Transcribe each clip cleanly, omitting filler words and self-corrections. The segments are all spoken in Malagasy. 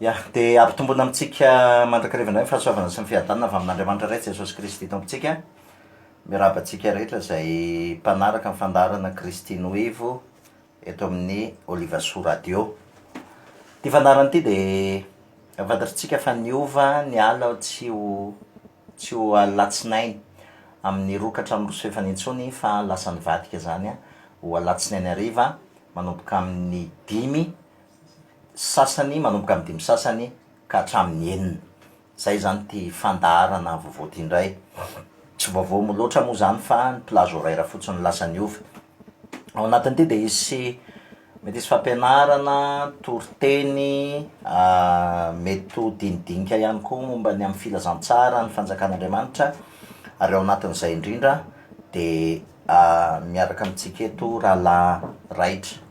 Ya, dia ampitomboina amintsika mandrakariva indray ny fahasoavana sy ny fiadanana avy amin'Andriamanitra Ray Jesosy Kristy Tompontsika. Miarahaba antsika rehetra izay mpanaraka ny fandaharana Kristy no Ivo eto amin'ny Olivasoa Radio. Ity fandaharana ity dia fantatritsika fa niova ny ala tsy ho tsy ho alatsinainy amin'ny roa ka hatramin'ny roa sy fahefany intsony fa lasa nivadika izany ho alatsinainy hariva manomboka amin'ny dimy sasany manomboka amin'ny dimy sasany ka hatramin'ny enina. Zay zany ity fandaharana vaovao ity indray. Tsy vaovao moa loatra moa zany fa ny plage horaire fotsiny no lasa niova. Ao anatin'ity dia hisy mety hisy fampianarana, toriteny, mety ho dinidinika ihany koa momba ny amin'ny filazantsara, ny fanjakan'Andriamanitra ary ao anatin'izay indrindra dia miaraka amintsika eto rahalahy Raitra.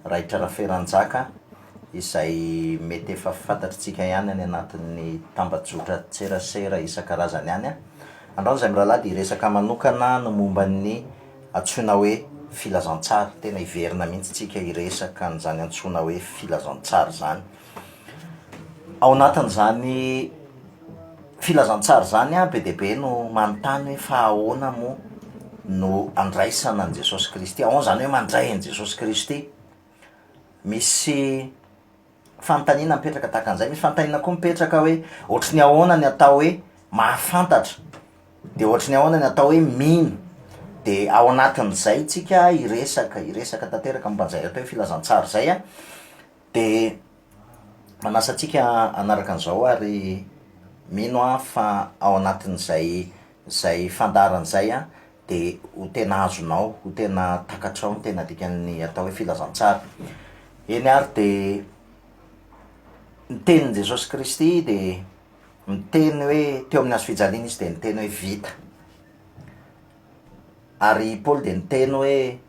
Raitra Raferanjaka izay mety efa fantatritsika ihany any anatin'ny tambajotran-tserasera isan-karazany any. Androany izahay mirahalahy dia hiresaka manokana ny momba ny antsoina hoe filazantsara. Tena hiverina mihitsy tsika hiresaka an'izany antsoina hoe filazantsara izany. Ao anatin'izany filazantsara izany an, be dia be no manontany hoe fa ahoana moa no andraisana an'i Jesosy Kristy? Ahoana izany hoe mandray an'i Jesosy Kristy? Misy fanontaniana mipetraka tahaka an'izay, misy fanontaniana koa mipetraka hoe ohatry ny ahoana ny atao hoe mahafantatra? De ohatry ny ahoana ny atao hoe mino? De ao anatin'izay tsika hiresaka, hiresaka tanteraka momba an'izay atao hoe filazantsara izay an, De manasa antsika hanaraka an'izao ary mino aho fa ao anatin'izay zay fandaharana izay an de ho tena azonao, ho tena takatrao ny tena dikan'ny atao hoe filazantsara. Eny ary de ny tenin'i Jesosy Kristy de miteny hoe teo amin'ny hazo fijaliana izy de niteny hoe vita, ary i Paoly de niteny hoe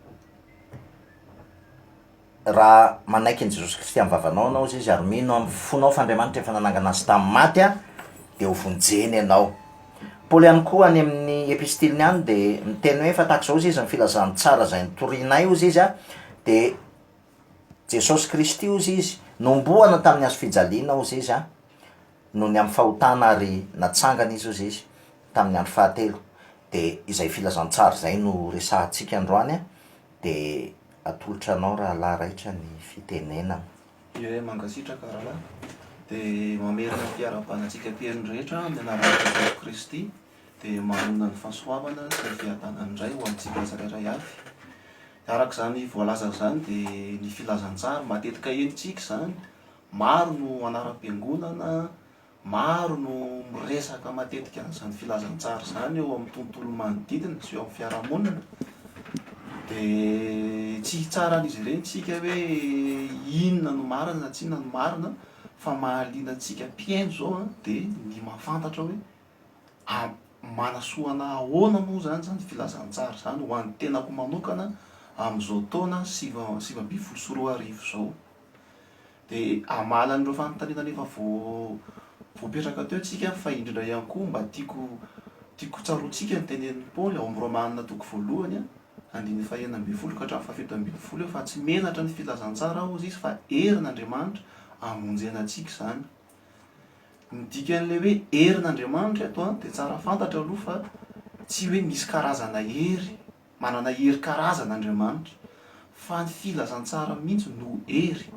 Raha manaiky an'i Jesosy Kristy amin'ny vavanao ianao, hozy izy, ary mino amin'ny fonao fa Andriamanitra efa nanangana Azy tamin'ny maty, dia ho vonjeny ianao. Paoly ihany koa any amin'ny epistiliny any dia miteny hoe fa tahaka izao hozy izy ny filazantsara izay notorianay hozy izy dia Jesosy Kristy hozy izy nohomboana tamin'ny hazo fijaliana hozy izy noho ny amin'ny fahotana ary natsangana izy hozy izy tamin'ny andro fahatelo. Dia izay filazantsara izay no resahantsika androany Dia atolotra anao rahalahy raitra ny fitenenana. Ie, mankasitraka rahalahy. Dia mamerina ny fiarahabana antsika mpihaino rehetra amin'ny anaran'i Jesosy Kristy. Dia manonona ny fahasoavana sy ny fiadanan'ny Ray ho amintsika tsirairay avy. Araka izany voalaza izany dia ny filazantsara, matetika henontsika izany, maro no anaram-piangonana, Maro no miresaka matetika an'izany filazantsara izany eo amin'ny tontolo manodidina sy eo amin'ny fiarahamonina. Dia tsy hitsara an'izy ireny isika hoe inona no marina na tsy inona no marina fa mahaliana antsika mpihaino izao dia ny mahafantatra hoe manasoa anà ahoana moa izany izany filazantsara izany ho an'ny tenako manokana amin'izao taona 2019 izao. Dia hamaly an'ireo fanontaniana efa voapetraka teo tsika fa indrindra ihany koa mba tiako tiako tsaroantsika ny tenenin'i Paoly ao amin'ny Romana toko voalohany andininy fahenina ambin'ny folo ka hatramin'ny fahafito ambin'ny folo hoe fa tsy menatra ny filazantsara aho hozy izy fa herin'Andriamanitra hamonjena antsika izany. Ny dikan'ilay hoe herin'Andriamanitra eto an dia tsara fantatra aloha fa tsy hoe misy karazana hery Manana hery karazana Andriamanitra, fa ny filazantsara mihitsy no hery,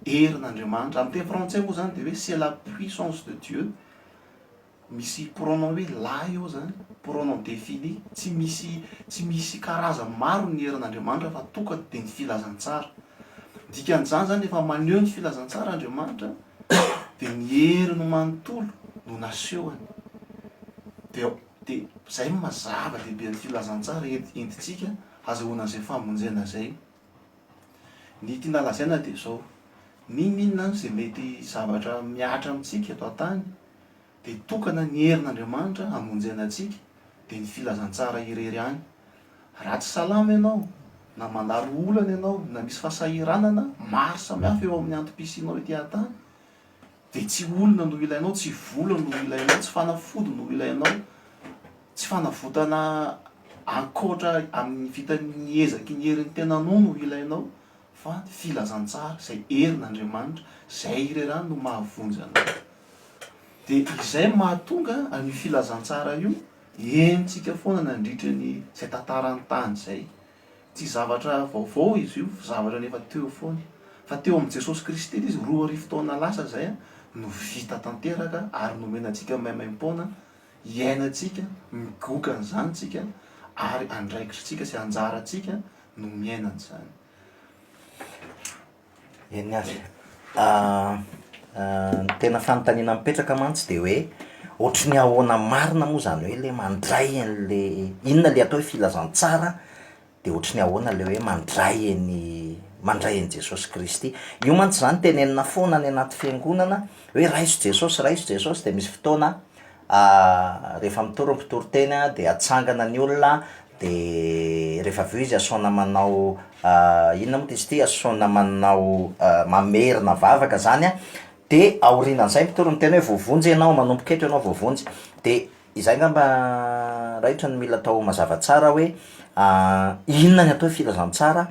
herin'Andriamanitra. Amin'ny teny frantsay moa izany dia hoe c'est la puissance de Dieu, misy pronom hoe la eo izany, pronom défini, tsy misy tsy misy karazany maro ny herin'Andriamanitra fa tokana dia ny filazantsara. Dikan'izany izany rehefa maneho ny filazantsara Andriamanitra dia ny heriny manontolo no nasehony. Dia Dia izay no maha zava-dehibe ny filazantsara entintsika hazahoana an'izay famonjena izay. Ny tiana lazaina dia izao, n'inon'inona izay mety zavatra mihatra amintsika eto an-tany dia tokana ny herin'Andriamanitra hamonjena antsika dia ny filazantsara irery ihany. Raha tsy salama ianao, na mandalo olana ianao, na misy fahasahiranana maro samihafa eo amin'ny antom-pisianao ety an-tany, Dia tsy olona no ilainao, tsy vola no ilainao, tsy fanafody no ilainao, tsy fanavotana ankoatra amin'ny vitan'ny ezaky ny herin'ny tenanao no ilainao, fa ny filazantsara izay herin'Andriamanitra, izay irery ihany no mahavonjy anao. Dia izay no mahatonga an'io filazantsara io henontsika foana nandritra ny izay tantaran'ny tany izay. Tsy zavatra vaovao izy io fa zavatra efa teo foana. Fa teo amin'i Jesosy Kristy ilay izy 2000 taona lasa izay no vita tanteraka ary nomena antsika maimaimpoana hiainantsika, migoka an'izany tsika ary andraikitritsika sy anjarantsika no miaina an'izany. Eny ary. Ny tena fanontaniana mipetraka mantsy de hoe ohatry ny ahoana marina moa zany hoe le mandray an'le, inona le atao hoe filazantsara de ohatry ny ahoana le hoe mandray an'i mandray an'i Jesosy Kristy. Io mantsy zany tenenina foana any anaty fiangonana hoe raiso Jesosy, raiso Jesosy de misy fotoana rehefa mitory ny mpitory teny de atsangana ny olona de rehefa avy eo izy asaona manao inona moa izy ity, asaona manao mamerina vavaka zany an, de aorianan'izay mpitory miteny hoe voavonjy ianao, manomboka eto ianao voavonjy, de izay angamba raitra no mila atao mazava tsara hoe inona ny atao hoe filazantsara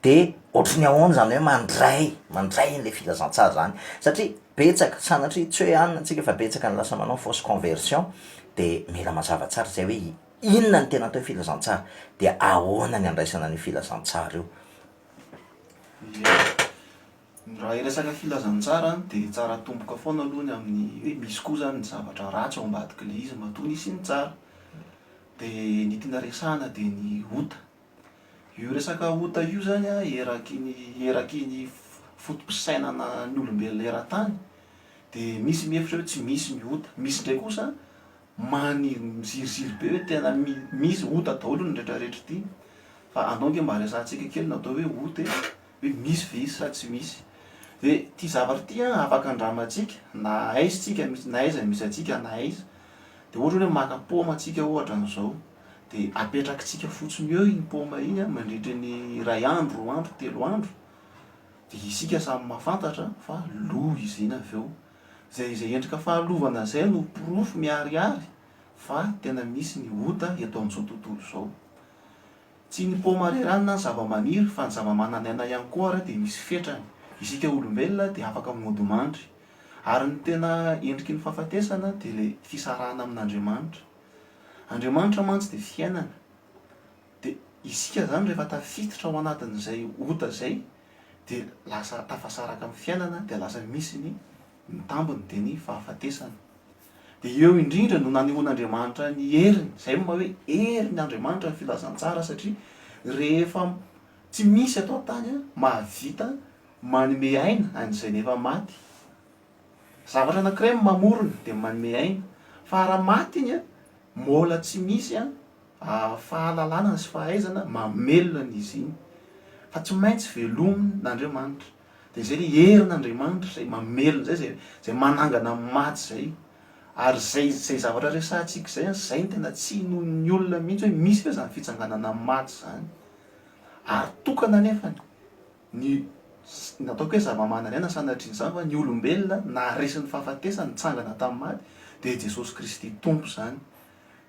de ohatry ny ahoana zany hoe mandray mandray an'le filazantsara zany satria betsaka sanatria tsy hoe anona antsika fa betsaka ny lasa manao fausse conversion de mila mazava tsara zay hoe inona ny tena atao hoe filazantsara de ahoana ny andraisana an'io filazantsara io. Ie, raha hiresaka filazantsara de tsara atomboka foana aloha ny amin'ny hoe misy koa zany ny zavatra ratsy ao ambadik'le izy matoa nisy ny tsara, de ny tiana resahana de ny ota. Io resaka ota io zany an, eraky ny eraky ny foto-pisainana ny olombelona eran-tany de misy mihevitra hoe tsy misy ny ota, misy indray kosa mani- miziriziry be hoe tena misy ota daholo ny retraretra ity, fa andao ange mba resahantsika kely ny atao hoe ota e, hoe misy ve izy sa tsy misy. De ity zavatra ity an afaka andramantsika na aiza tsika na aiza misy antsika na aiza, de ohatra hoe maka paoma tsika ohatra an'izao. Dia apetrakitsika fotsiny eo iny paoma iny an, mandritra ny iray andro, roa andro, telo andro, dia isika samy mahafantatra fa lo izy iny avy eo. Izay izay endrika fahalovana izay no porofo miharihary fa tena misy ny ota eto amin'izao tontolo izao. Tsy ny paoma irery ihany na ny zavamaniry fa ny zavamananaina ihany koa ary dia misy fetrany. Isika olombelona dia afaka mody mandry. Ary ny tena endriky ny fahafatesana dia ilay fisarahana amin'Andriamanitra. Andriamanitra mantsy dia fiainana. Dia isika izany rehefa tafiditra ao anatin'izay ota izay dia lasa tafasaraka amin'ny fiainana dia lasa misy ny ny tambiny dia ny fahafatesana. Dia eo indrindra no nanehoan'Andriamanitra ny heriny, izay no maha hoe herin' Andriamanitra ny filazantsara satria rehefa tsy misy eto an-tany mahavita manome aina an'izay nefa maty. Zavatra anakiray ny mamorona dia manome aina fa raha maty iny an, mbola tsy misy an fahalalana sy fahaizana mamelona an'izy iny fa tsy maintsy velomin Andriamanitra dia izay le herin Andriamanitra izay mamelona izay izay izay manangana ny maty izay ary izay izay zavatra resahantsika izay an izay no tena tsy inoan'ny olona mihitsy hoe misy ve izany fitsanganana amin'ny maty izany ary tokana anefany Ny ny ataoko hoe zava-manan'aina sanatrian'izany fa ny olombelona naharesy ny fahafatesana, nitsangana tamin'ny maty dia Jesosy Kristy Tompo izany.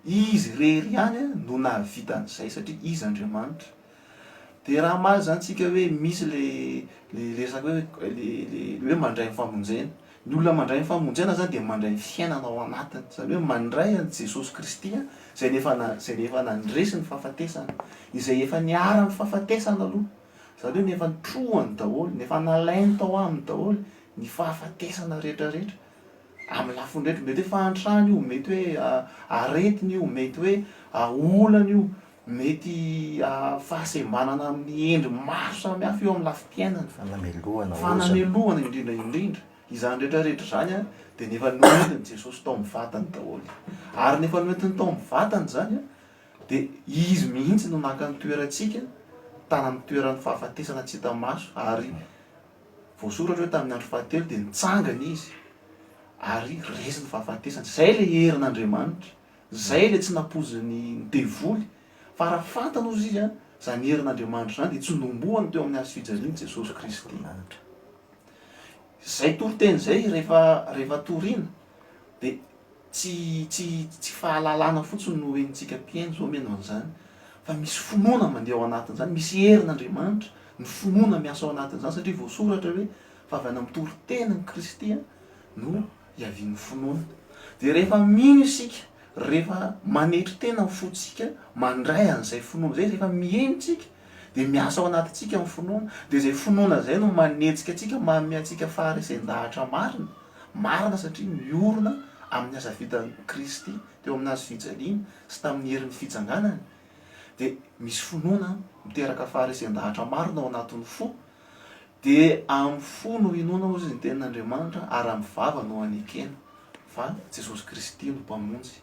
Izy irery ihany no nahavita an'izay satria Izy Andriamanitra. Dia raha hamaly izany tsika hoe misy le le resaka hoe le le hoe mandray ny famonjena. Ny olona mandray ny famonjena izany dia mandray ny fiainana ao anatiny. Izany hoe mandray an'i Jesosy Kristy izay efa izay efa nandresy ny fahafatesana, izay efa niharan'ny fahafatesana aloha. Izany hoe nefa nitrohany daholo, nefa nalainy tao aminy daholo ny fahafatesana rehetra rehetra, amin'ny lafiny rehetra, mety hoe fahantrana io, mety hoe aretina io, mety hoe olana io, mety fahasembanana amin'ny endriny maro samihafa io amin'ny lafim-piainana. Fanamelohana, Fanamelohana indrindra indrindra. Izany rehetra rehetra izany dia nefa noentin'i Jesosy tao amin'ny vatany daholo. Ary nefa noentiny tao amin'ny vatany izany Dia Izy mihitsy no naka ny toerantsika tany amin'ny toeran'ny fahafatesana tsy hita maso, ary voasoratra hoe tamin'ny andro fahatelo dia nitsangana Izy ary resy ny fahafatesana. Izay ilay herin'Andriamanitra, izay ilay tsy nampoizin'ny devoly, fa raha fantany hozy izy izany herin'Andriamanitra izany dia tsy nombohany teo amin'ny hazo fijaliana Jesosy Kristy. Izay toriteny izay rehefa rehefa torina dia Tsy tsy tsy fahalalana fotsiny no henontsika mpihaino izao mihaino an'izany fa misy finoana mandeha ao anatin'izany, misy herin'Andriamanitra Ny finoana miasa ao anatin'izany satria voasoratra hoe fa avy any amin'ny toritenin'i Kristy no hiavian'ny finoana. Dia rehefa mino isika, rehefa manetry tena ny fontsika, mandray an'izay finoana izay, rehefa miheno isika, dia miasa ao anatintsika ny finoana. Dia izay finoana izay no manetsika antsika, manome antsika faharesen-dahatra marina, marina satria miorina amin'ny asa vitan'i Kristy teo amin'ny hazo fijaliana sy tamin'ny herin'ny fitsanganany. Dia misy finoana miteraka faharesen-dahatra marina ao anatin'ny fo, Dia amin'ny fo no inoana hozy ny tenin'Andriamanitra ary amin'ny vava no anekena fa Jesosy Kristy no Mpamonjy.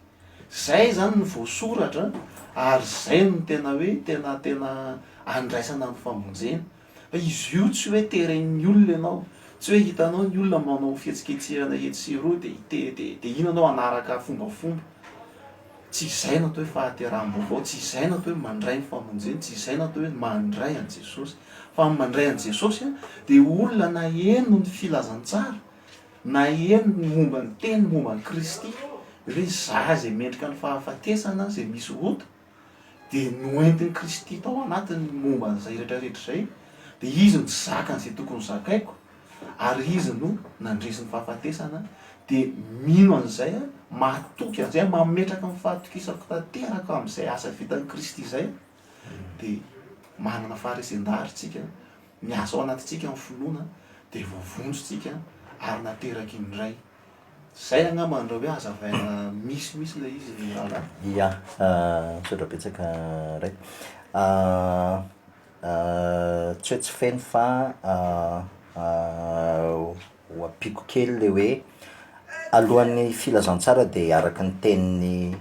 Zay zany no voasoratra ary zay no tena hoe tena tena andraisana ny famonjena. Fa izy io tsy hoe teren'ny olona ianao, tsy hoe hitanao ny olona manao fihetsiketsehana etsy sy eroa dia te dia dia iny ianao hanaraka fombafomba. Tsy izay no atao hoe fahateraham-baovao, tsy izay no atao hoe mandray ny famonjena, tsy izay no atao hoe mandray an'i Jesosy. Fa ny mandray an'i Jesosy dia olona naheno ny filazantsara, naheno ny momba ny teny momba an'i Kristy, hoe za izay mendrika ny fahafatesana, izay misy ota, dia noentin'i Kristy tao anatiny ny momba an'izay rehetra rehetra izay, dia Izy no tsy zakany izay tokony ho zakaiko, ary Izy no nandresy ny fahafatesana, dia mino an'izay aho, matoky an'izay aho, mametraka ny fahatokisako tanteraka amin'izay asa vitan'i Kristy izay aho, dia manana faharesen-dahatra isika, miasa ao anatintsika ny finoana, dia voavonjy isika ary nateraky ny Ray. Zay angamba no raha hoe hazavaina misimisy ilay izy ry rahalahy. Ia, misaotra betsaka Ray. Tsy hoe tsy feno fa ho ampiako kely le hoe alohan'ny filazantsara de araka ny tenin'ny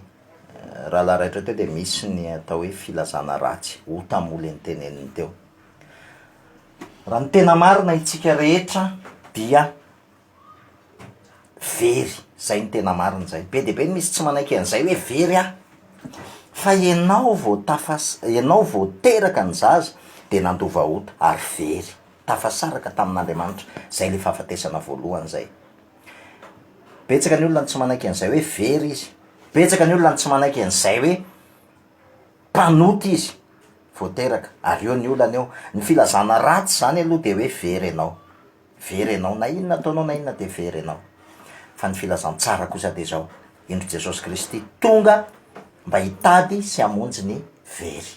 rahalahy raitra teo de misy ny atao hoe filazana ratsy, ota moa le noteneniny teo. Raha ny tena marina itsika rehetra dia very, zay no tena marina zay, be dia be ny misy tsy manaiky an'izay hoe very aho, fa ianao vao tafas- ianao vao teraka ny zaza de nandova ota ary very, tafasaraka tamin'Andriamanitra, zay le fahafatesana voalohany zay, betsaka ny olona no tsy manaiky an'izay hoe very izy, betsaka ny olona no tsy manaiky an'izay hoe mpanota izy vao teraka, ary eo ny olana eo, ny filazana ratsy zany aloha de hoe very ianao. Very ianao, na inona ataonao na inona dia very ianao. Fa ny filazantsara kosa dia izao, indro Jesosy Kristy tonga mba hitady sy hamonjy ny very.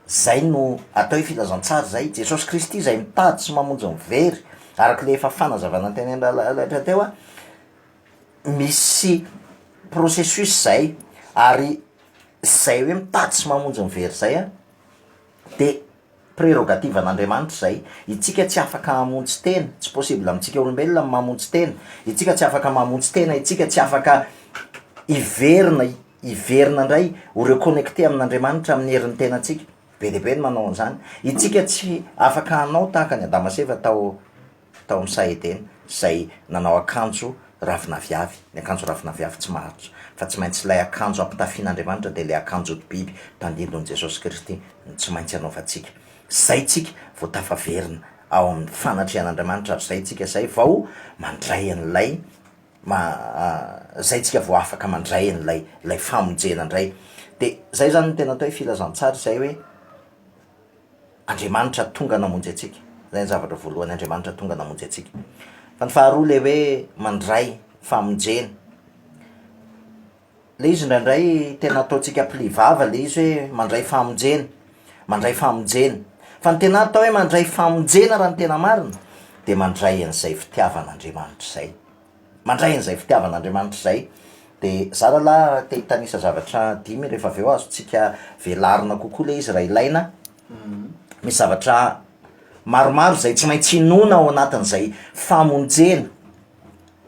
Zay no atao hoe filazantsara zay, Jesosy Kristy izay mitady sy mamonjy ny very, araka ilay efa fanazavana notenenin-drahalahy teo a, misy processus zay, ary zay hoe mitady sy mamonjy ny very zay a, de Prérogative an'Andriamanitra izay. Itsika tsy afaka hamonjy tena, tsy possible amintsika olombelona ny mamonjy tena, itsika tsy afaka mamonjy tena, itsika tsy afaka hiverina, hiverina indray ho reconnecter amin'Andriamanitra amin'ny herin'ny tenantsika, be dia be ny manao an'izany, itsika tsy afaka hanao tahaka an'i Adama sy Eva tao. tao amin'ny saha Edena, izay nanao akanjo ravin'aviavy, ny akanjo ravin'aviavy tsy maharitra, fa tsy maintsy ilay akanjo ampitafian'Andriamanitra dia ilay akanjo hodi-biby tandindon'i Jesosy Kristy no tsy maintsy anaovantsika. Izay tsika vao tafaverina ao amin'ny fanatrehan'Andriamanitra ary izay tsika izay vao mandray an'ilay ma izay tsika vao afaka mandray an'ilay ilay famonjena indray. Dia izay izany no tena atao hoe filazantsara izay hoe. Andriamanitra tonga namonjy antsika, zay ny zavatra voalohany, Andriamanitra tonga namonjy antsika, fa ny faharoa le hoe mandray famonjena, le izy indraindray tena ataontsika pli vava le izy hoe mandray famonjena, mandray famonjena, fa ny tena atao hoe mandray famonjena raha ny tena marina de mandray an'izay fitiavan'Andriamanitra zay. Mandray an'izay fitiavan'Andriamanitra izay. De za rahalahy te hitanisa zavatra dimy rehefa avy eo azontsika velarina kokoa le izy raha ilaina. Misy zavatra maromaro izay tsy maintsy inoana ao anatin'izay famonjena,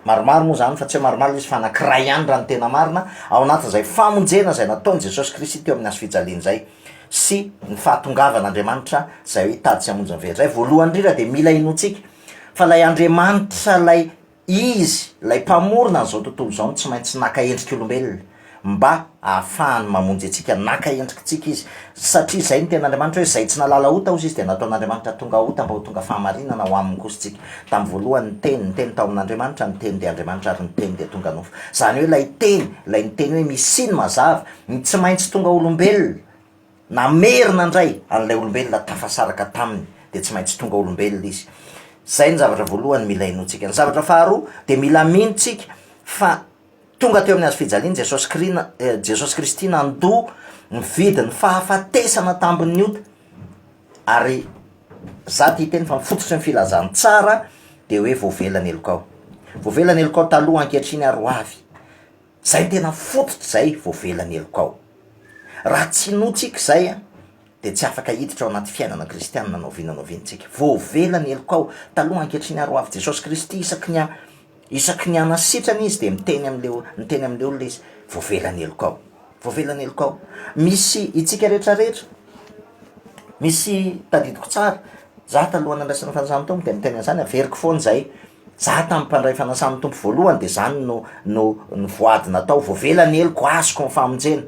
maromaro moa zany fa tsy hoe maromaro le izy fa anakiray ihany raha ny tena marina, ao anatin'izay famonjena izay nataon'i Jesosy Kristy teo amin'ny hazo fijaliana izay sy ny fahatongavan'Andriamanitra izay hoe hitady sy hamonjy ny very izay. Voalohany indrindra de mila inoantsika Fa ilay Andriamanitra ilay Izy, ilay Mpamorona an'izao tontolo izao no tsy maintsy naka endrik'olombelona mba hahafahany mamonjy antsika. Naka endrikitsika Izy. Satria izay no tenin'Andriamanitra hoe, Izay tsy nahalala ota, hozy Izy, dia nataon'Andriamanitra tonga ota mba ho tonga fahamarinana ho aminy kosa isika. Tamin'ny voalohany ny Teny, ny Teny tao amin'Andriamanitra, ny Teny dia Andriamanitra ary ny Teny dia tonga nofo. Izany hoe ilay Teny, ilay niteny hoe misia ny mazava, ny tsy maintsy tonga olombelona, Namerina indray an'ilay olombelona tafasaraka taminy. dia tsy maintsy tonga olombelona Izy. Izay ny zavatra voalohany mila inoantsika. Ny zavatra faharoa dia mila mino tsika fa tonga teo amin'ny hazo fijaliana Jesosy Kri- Jesosy Kristy nandoa ny vidin'ny fahafatesana tambin'ny ota. Ary za te hiteny fa ny fototry ny filazantsara dia hoe voavela ny helokao. Voavela ny helokao taloha, ankehitriny ary ho avy. Zay no tena fototra zay voavela ny helokao. Raha tsy inoantsika izay an, dia tsy afaka hiditra ao anaty fiainana kristianina na oviana na oviana tsika. Voavela ny helokao taloha, ankehitriny ary ho avy. Jesosy Kristy isaky ny isaky ny hanasitrana izy dia miteny amle miteny amle olona izy, voavela ny helokao. Voavela ny helokao. Misy itsika rehetra rehetra, misy tadidiko tsara, za taloha nandraisana ny fanasan'ny Tompo dia niteny an'izany, averiko foana izay, za tamin'ny mpandray fanasan'ny Tompo voalohany de zany no no ny voady natao, voavela ny heloko, azoko ny famonjena,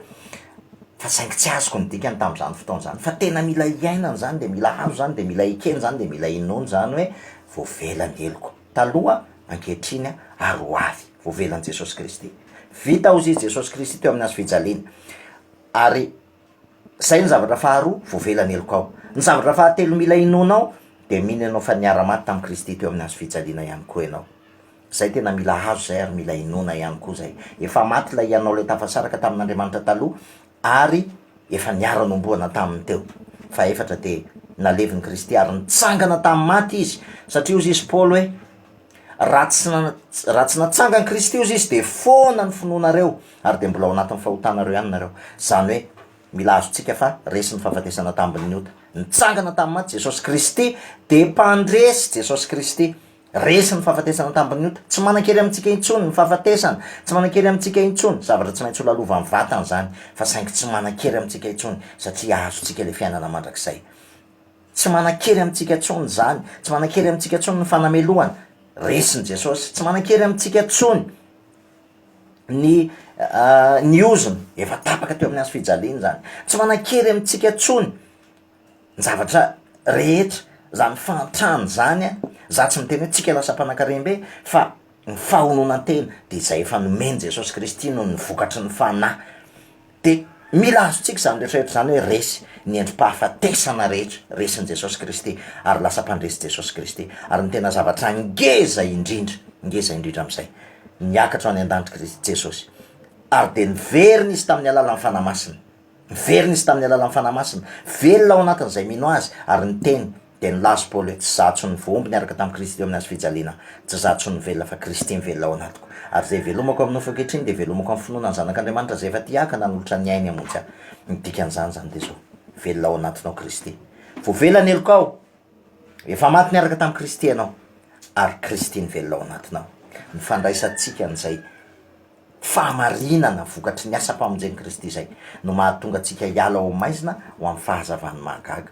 fa saingy tsy azoko ny dikany tamin'izany fotoana izany, fa tena mila iainana zany de mila azo zany de mila ekena zany de mila inoana zany hoe voavela ny heloko, taloha, ankehitriny ary ho avy, voavelan'i Jesosy Kristy, vita hozy izy Jesosy Kristy teo amin'ny hazo fijaliana, ary. Zay ny zavatra faharoa, voavela ny helokao. Ny zavatra fahatelo mila inoanao dia mino ianao fa niara-maty tamin'i Kristy teo amin'ny hazo fijaliana ihany koa ianao. Zay tena mila azo zay ary mila inoana ihany koa zay. Efa maty ilay ianao ilay tafasaraka tamin'Andriamanitra taloha ary efa niara-nombohana taminy teo. Fahefatra dia nalevin'i Kristy ary nitsangana tamin'ny maty izy satria hozy izy Paoly hoe raha tsy raha tsy natsangan'i Kristy hozy izy dia foana ny finoanareo ary dia mbola ao anatin'ny fahotanareo ihany nareo. Izany hoe mila azontsika fa resy ny fahafatesana tambin'ny ota. Nitsangana tamin'ny maty Jesosy Kristy dia mpandresy Jesosy Kristy. Resy ny fahafatesana tambin'ny ota. Tsy manan-kery amintsika intsony ny fahafatesana. Tsy manan-kery amintsika intsony. Zavatra tsy maintsy ho lalovan'ny vatana izany fa saingy tsy manan-kery amintsika intsony satria azontsika ilay fiainana mandrakizay. Tsy manan-kery amintsika intsony izany. Tsy manan-kery amintsika intsony ny fanamelohana. Resin'i Jesosy. Tsy manan-kery amintsika intsony. ny ny ozona, efa tapaka teo amin'ny hazo fijaliana zany, tsy manan-kery amintsika intsony ny zavatra rehetra, zany fahantrana zany an, za tsy miteny hoe tsika lasa mpanankarem-be fa ny fahononan-tena de zay efa nomen'i Jesosy Kristy noho ny vokatry ny fanahy. De mila azontsika izany rehetra rehetra izany hoe resy ny endri-pahafatesana rehetra, resin'i Jesosy Kristy, ary lasa mpandresy Jesosy Kristy. Ary ny tena zavatra ngeza indrindra, ngeza indrindra amin'izay, niakatra ho any an-danitra Kristy Jesosy, ary dia niverina Izy tamin'ny alalan'ny Fanahy Masina, niverina Izy tamin'ny alalan'ny Fanahy Masina, velona ao anatin'izay mino Azy, ary niteny. Dia nilaza Paoly hoe, Tsy izaho intsony no voahombo niaraka tamin'i Kristy teo amin'ny hazo fijaliana aho. Tsy izaho intsony no velona, fa Kristy mivelona ao anatiko. Ary izay ivelomako amin'ny nofo ankehitriny, dia ivelomako amin'ny finoana ny Zanak'Andriamanitra izay efa tia ahy ka nanolotra ny ainy hamonjy ahy. Ny dikan'izany izany dia izao, velona ao anatinao Kristy. Voavela ny helokao. Efa maty niaraka tamin'i Kristy ianao, ary Kristy mivelona ao anatinao. Ny fandraisantsika an'izay Fahamarinana vokatry ny asam-pamonjen'i Kristy izay no mahatonga antsika hiala ao amin'ny maizina ho amin'ny fahazavan'ny mahagaga.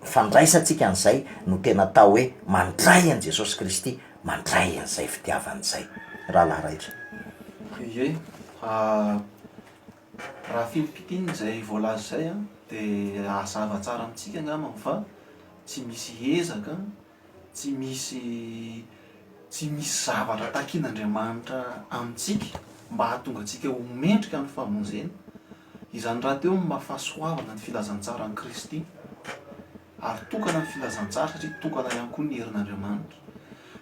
Ny fandraisantsika an'izay no tena atao hoe mandray an'i Jesosy Kristy, mandray an'izay fitiavany izay. Rahalahy Raitra. Ie, raha fintimpintina izay voalaza izay dia hazava tsara amintsika angambany fa tsy misy ezaka Tsy misy tsy misy zavatra takian'Andriamanitra amintsika mba hahatonga antsika ho mendrika ny famonjena. Izany rahateo no maha fahasoavana ny filazantsaran'i Kristy. Ary tokana ny filazantsara satria tokana ihany koa ny herin'Andriamanitra.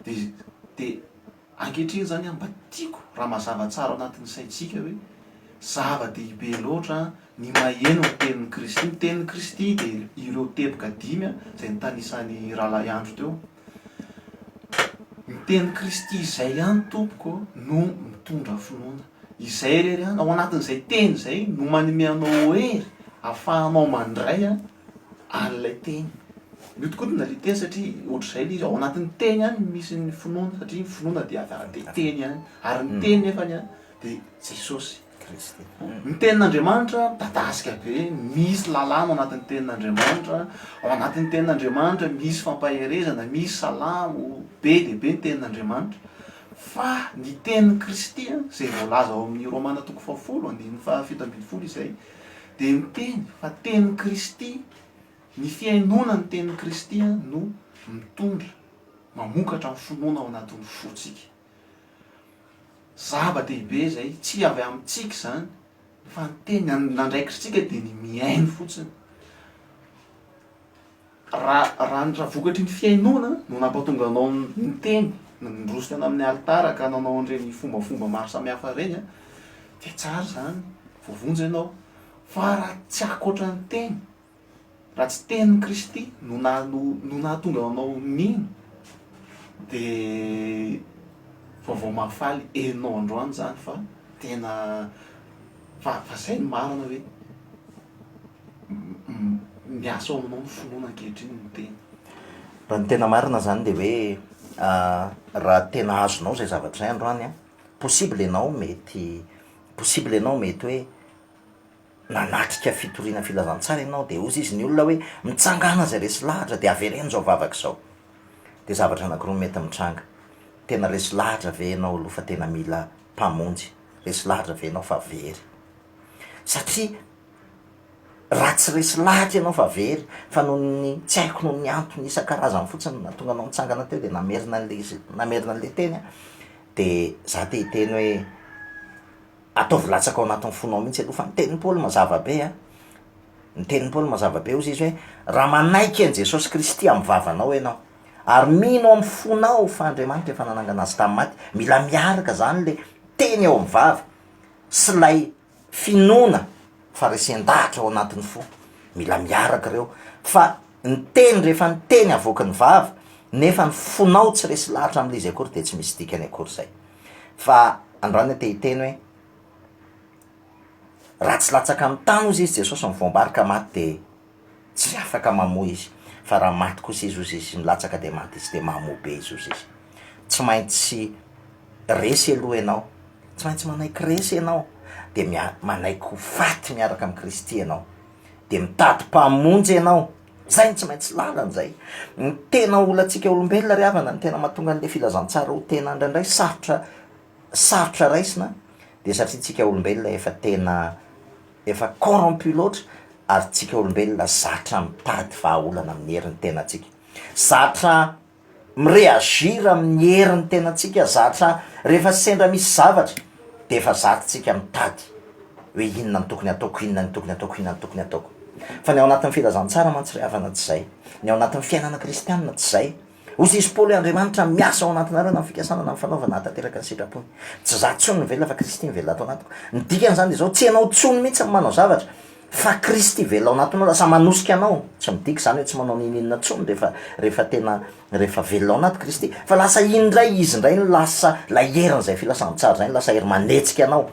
Dia dia Ankehitriny izany mba tiako raha mazava tsara ao anatin'ny saintsika hoe zava-dehibe loatra ny maheno ny tenin'i Kristy. Ny tenin'i Kristy dia ireo teboka dimy izay notanisan'i Rahalahy Andro teo. Ny tenin'i Kristy izay ihany tompoko no mitondra finoana. Izay irery ihany, ao anatin'izay teny izay no manome anao hery ahafahanao mandray an'ilay teny. Mihodinkodina ilay teny satria ohatr'izay ilay izy, ao anatin'ny teny ihany no misy ny finoana satria ny finoana dia avy amin'ilay teny ihany, ary ny teny nefany an dia Jesosy. Kristy. Ny tenin'Andriamanitra midadasika be, misy lalàna ao anatin'ny tenin'Andriamanitra, ao anatin'ny tenin'Andriamanitra misy fampaherezana, misy salamo, be dia be ny tenin'Andriamanitra, fa ny tenin'i Kristy an, izay voalaza ao amin'ny Romana toko fahafolo andininy fahafito ambin'ny folo izay dia miteny fa tenin'i Kristy, ny fihainoana ny tenin'i Kristy no mitondra, mamokatra ny finoana ao anatin'ny fontsika. Zava-dehibe izay, tsy avy amintsika izany fa ny teny, ny andraikitritsika dia ny mihaino fotsiny. Raha raha ny raha vokatry ny fihainoana no nampatonga anao niteny, niroso teny amin'ny alitara ka nanao an'ireny fombafomba maro samihafa ireny an, dia tsara izany, voavonjy ianao. Fa raha tsy ankoatra ny teny, raha tsy tenin'i Kristy no na- no no nahatonga anao nino, dia vaovao mahafaly henonao androany izany fa tena fa fa izay no marina hoe miasa ao aminao ny finoana ankehitriny ny teny. Raha ny tena marina zany de hoe raha tena azonao zay zavatra zay androany an, possible ianao mety, possible ianao mety hoe nanatrika fitoriana filazantsara ianao de hozy izy ny olona hoe mitsangàna zay resy lahatra de avereno zao vavaka izao, de zavatra anakiroa no mety mitranga, tena resy lahatra ve ianao aloha fa tena mila mpamonjy, resy lahatra ve ianao fa very, satria raha tsy resy lahatra ianao fa very, fa noho ny tsy haiko noho ny antony isan-karazany fotsiny no nahatonga anao nitsangana teo de namerina an'le izy, namerina an'le teny an, de za te hiteny hoe ataovy latsaka ao anatin'ny fonao mihitsy aloha fa ny tenin'i Paoly mazava be an, ny tenin'i Paoly mazava be hozy izy hoe raha manaiky an'i Jesosy Kristy amin'ny vavanao ianao ary mino amin'ny fonao fa Andriamanitra efa nanangana azy tamin'ny maty, mila miaraka zany le teny ao amin'ny vava sy lay finoana fa resen-dahatra ao anatin'ny fo, mila miaraka ireo, fa ny teny rehefa ny teny avoaky ny vava nefa ny fonao tsy resy lahatra amle izy akory de tsy misy dikany akory zay, fa androany aho te hiteny hoe raha tsy latsaka amin'ny tany hozy izy Jesosy ny voam-bary ka maty de Tsy afaka mamoa izy, fa raha maty kosa izy ozy izy, milatsaka de maty izy, de mamoa be izy ozy izy. Tsy maintsy resy aloha ianao, tsy maintsy manaiky resy ianao, de mia- manaiky ho faty miaraka amin'i Kristy ianao, de mitady mpamonjy ianao, zay no tsy maintsy lalana zay. Ny tena olantsika olombelona ry havana, ny tena mahatonga an'le filazantsara ho tena indraindray sarotra sarotra raisina de satria tsika olombelona efa tena efa corrompu loatra ary tsika olombelona zatra mitady vahaolana amin'ny herin'ny tenantsika, zatra mi-reagir amin'ny herin'ny tenantsika, zatra rehefa sendra misy zavatra de efa zatra tsika mitady hoe inona no tokony ataoko, inona no tokony ataoko, inona no tokony ataoko, fa ny ao anatin'ny filazantsara mantsy ry havana tsy zay, ny ao anatin'ny fiainana kristianina tsy zay. Hoy Jesosy Paoly hoe Andriamanitra miasa ao anatinareo na amin'ny fikasana na amin'ny fanaovana hahatanteraka ny sitrapony. Tsy izaho intsony no velona fa Kristy no velona ato anatiko. Ny dikan'izany dia izao, tsy ianao intsony mihitsy no manao zavatra fa Kristy velona ao anatinao lasa manosika anao. Tsy midika izany hoe tsy manao n'inon'inona intsony rehefa rehefa tena rehefa velona ao anaty Kristy fa lasa iny indray izy indray no lasa ilay herin'izay filazantsara izay no lasa hery manetsika anao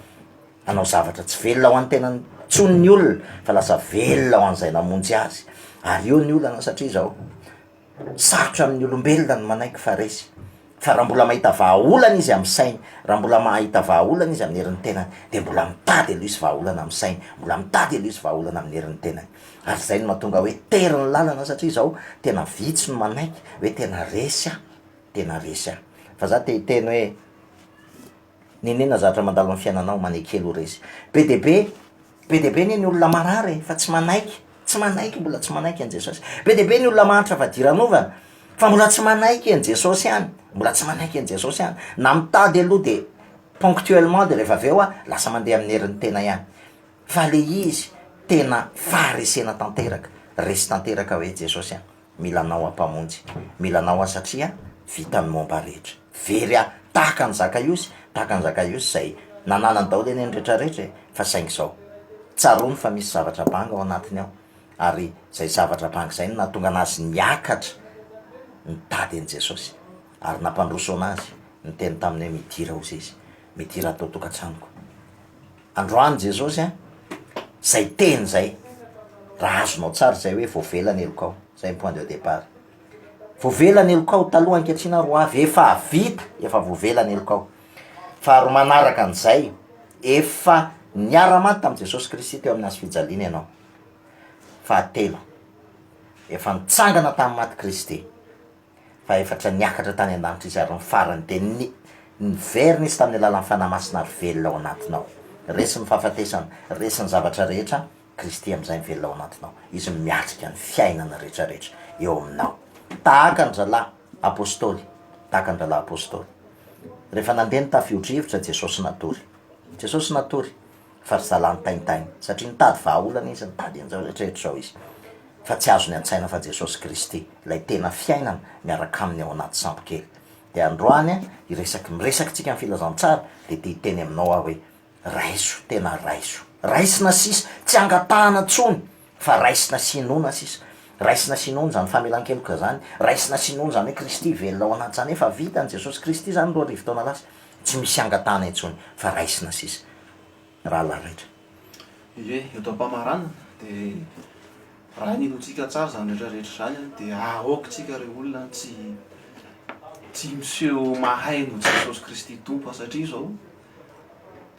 hanao zavatra. Tsy velona ho an'ny tenany intsony ny olona fa lasa velona ho an'izay namonjy azy. Ary eo ny olana satria izao. Sarotra amin'ny olombelona ny manaiky fa resy, fa raha mbola mahita vahaolana izy amin'ny sainy, raha mbola mahita vahaolana izy amin'ny herin'ny tenany, dia mbola mitady aloha izy vahaolana amin'ny sainy, mbola mitady aloha izy vahaolana amin'ny herin'ny tenany. Ary izay no mahatonga hoe tery ny lalana satria izao tena vitsy no manaiky hoe tena resy aho, tena resy aho. Fa za te hiteny hoe N'inon'inona zavatra mandalo amin'ny fiainanao, manekely ho resy. Be dia be, be dia be anie ny olona marary e, fa tsy manaiky, tsy manaiky, mbola tsy manaiky an'i Jesosy. Be dia be ny olona mahantra fadiranovana, fa mbola tsy manaiky an'i Jesosy ihany, mbola tsy manaiky an'i Jesosy ihany. Na mitady aloha de ponctuellement de rehefa avy eo a, lasa mandeha amin'ny herin'ny tena ihany. Fa le izy tena faharesena tanteraka, resy tanteraka hoe Jesosy a. Mila anao aho Mpamonjy, mila anao aho satria vita ny momba rehetra. Very aho tahaka an'i Zakaiosy, tahaka an'i Zakaiosy izay nananany daholo anie ny rehetra rehetra e, fa saingy izao, tsaroany fa misy zavatra banga ao anatiny ao, ary izay zavatra banga izay no nahatonga anazy niakatra nitady an'i Jesosy, ary nampandroso anazy, niteny taminy hoe midira hozy izy, midira ato an-tokantranoko. Androany Jesosy a, zay teny zay, raha azonao tsara zay hoe voavela ny helokao, zay ny point de départ, voavela ny helokao taloha ankehitriny ary ho avy, efa vita, efa voavela ny helokao, faharoa manaraka an'izay, efa niara-maty tamin'i Jesosy Kristy teo amin'ny hazo fijaliana ianao, fahatelo, efa nitsangana tamin'ny maty Kristy. Fahefatra, niakatra tany an-danitra Izy, ary ny farany dia ny, niverina Izy tamin'ny alalan'ny Fanahy Masina ary velona ao anatinao. Resy ny fahafatesana, resy ny zavatra rehetra, Kristy amin'izay mivelona ao anatinao. Izy no miatrika ny fiainana rehetra rehetra eo aminao. Tahaka an-drahalahy Apostoly, tahaka an-drahalahy Apostoly. Rehefa nandeha ny tafio-drivotra, Jesosy natory. Jesosy natory, fa ry zalahy nitaintaina, satria nitady vahaolana Izy, nitady an'izao rehetra rehetra izao Izy. Fa tsy azony an-tsaina fa Jesosy Kristy, ilay tena fiainana, miaraka aminy ao anaty sambokely. Dia androany, hiresaky, miresaka tsika ny filazantsara, dia te hiteny aminao aho hoe, raiso, tena raiso. Raisina sisa, tsy angatahana intsony, fa raisina sy inoana sisa. Raisina sy inoana izany famelan-keloka izany, raisina sy inoana izany hoe Kristy velona ao anaty izany, efa vitan'i Jesosy Kristy izany 2000 taona lasa, tsy misy angatahana intsony, fa raisina sisa. Rahalahy raitra. Ie, eto am-pamaranana dia raha ninoantsika tsara izany rehetra rehetra izany dia aoka isika re olona tsy tsy miseho mahay noho Jesosy Kristy Tompo satria izao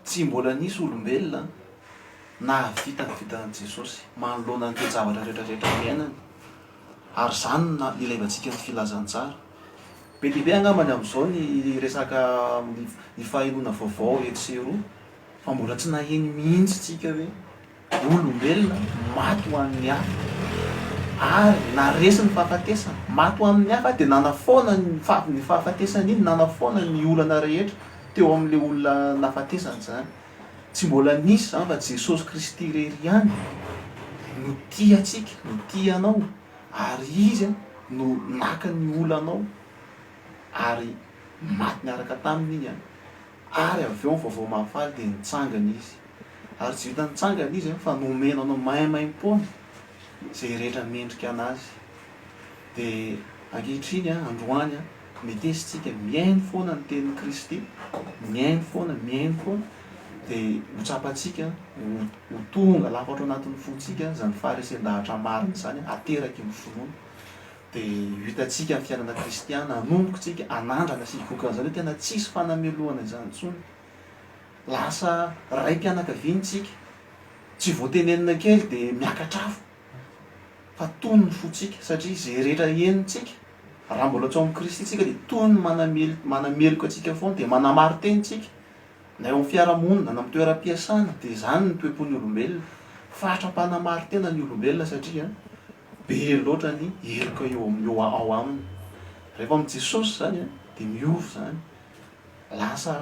tsy mbola nisy olombelona nahavita ny vitan'i Jesosy manoloana ny toe-javatra rehetra rehetra niainany ary izany no nilaivantsika ny filazantsara. Be dia be angambany amin'izao ny resaka ny fahenoana vaovao etsy sy eroa fa mbola tsy naheno mihitsy tsika hoe olombelona maty ho an'ny hafa ary naresy ny fahafatesana, maty ho amin'ny hafa dia nanafoana ny ny fahafatesana iny, nanafoana ny olana rehetra teo amin'ilay olona nahafatesana izany. Tsy mbola nisy izany fa Jesosy Kristy irery ihany no tia antsika, no tia anao ary Izy no naka ny olanao ary maty niaraka taminy iny an. Ary avy eo ny vaovao mahafaly dia nitsangana Izy. Ary tsy vitan'ny nitsangana Izy fa nomena anao maimaimpoana izay rehetra mendrika an'Azy. Dia ankehitriny, androany, meteza isika mihaino foana ny tenin'i Kristy, mihaino foana, mihaino foana, dia ho tsapantsika, ho tonga lafatra ao anatin'ny fontsika izany faharesen-dahatra marina izany ateraky ny finoana. Dia ho hitantsika ny fiainana kristiana, hanomboka isika hanandrana sy higoka an'izany hoe tena tsisy fanamelohana izany intsony. Lasa raim-pianakaviana isika, tsy vao tenenina kely dia miakatra afo. fa tony ny fontsika, satria izay rehetra henontsika, raha mbola tsy ao amin'i Kristy isika dia toy ny manameloka antsika foana, dia manamari-tena isika, na eo amin'ny fiarahamonina, na amin'ny toeram-piasana, dia izany ny toe-pon'ny olombelona, fatra-panamari-tena ny olombelona satria be loatra ny heloka eo amin'ny eo ao aminy. Rehefa amin'i Jesosy izany dia miova izany. Lasa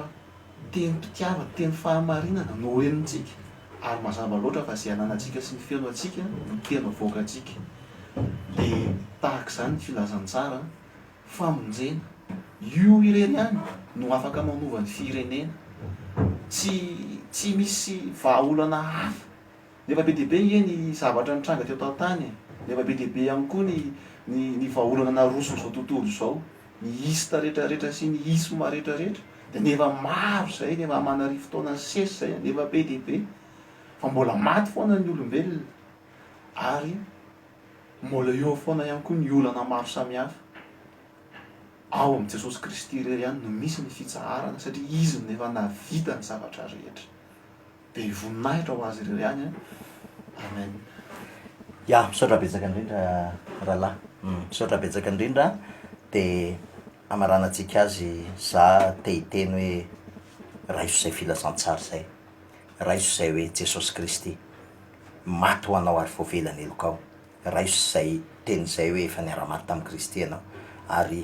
tenim-pitiavana, teny fahamarinana no henontsika ary mazava loatra fa izay ananantsika sy ny feno antsika no teny avoakantsika. Dia tahaka izany ny filazantsara famonjena. Io irery ihany no afaka manova ny firenena. Tsy tsy misy vahaolana hafa. Nefa be dia be nge ny zavatra nitranga teto an-tany e! Nefa be dia be ihany koa ny ny ny vahaolana naroson'izao tontolo izao, ny ista retraretra sy ny isma retraretra dia nefa maro izay, nefa aman'arivo taona nisesy izay, nefa be dia be fa mbola maty foana ny olombelona ary mbola eo foana ihany koa ny olana maro samihafa. Ao amin'i Jesosy Kristy irery ihany no misy ny fitsaharana satria Izy no efa nahavita ny zavatra rehetra. Dia voninahitra ho azy irery ihany an. Amen. Ya, misaotra betsaka indrindra rahalahy. Misaotra betsaka indrindra de hamaranantsika azy za te hiteny hoe raiso izay filazantsara izay, raiso izay hoe Jesosy Kristy maty ho anao ary voavela ny helokao, raiso izay teny izay hoe efa niara-maty tamin'i Kristy ianao ary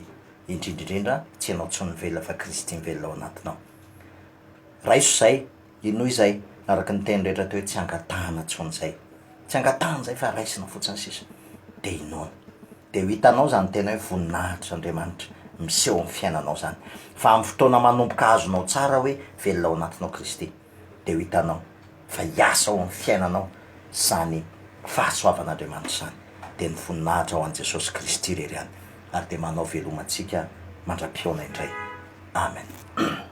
indrindra indrindra tsy ianao intsony mivelona fa Kristy mivelona ao anatinao. Raiso izay, inoy izay, araka ny teny rehetra teo hoe tsy angatahana intsony izay. Tsy angatahana izay fa raisina fotsiny sisa. Dia inoana. Dia ho hitanao izany tena hoe voninahitr' Andriamanitra miseho amin'ny fiainanao izany. Fa amin'ny fotoana manomboka azonao tsara hoe velona ao anatinao Kristy, dia ho hitanao fa hiasa ao amin'ny fiainanao izany fahasoavan'Andriamanitra izany. Dia ny voninahitra ho an'i Jesosy Kristy irery ihany. Ary dia manao veloma antsika mandra-pihaona indray. Amen.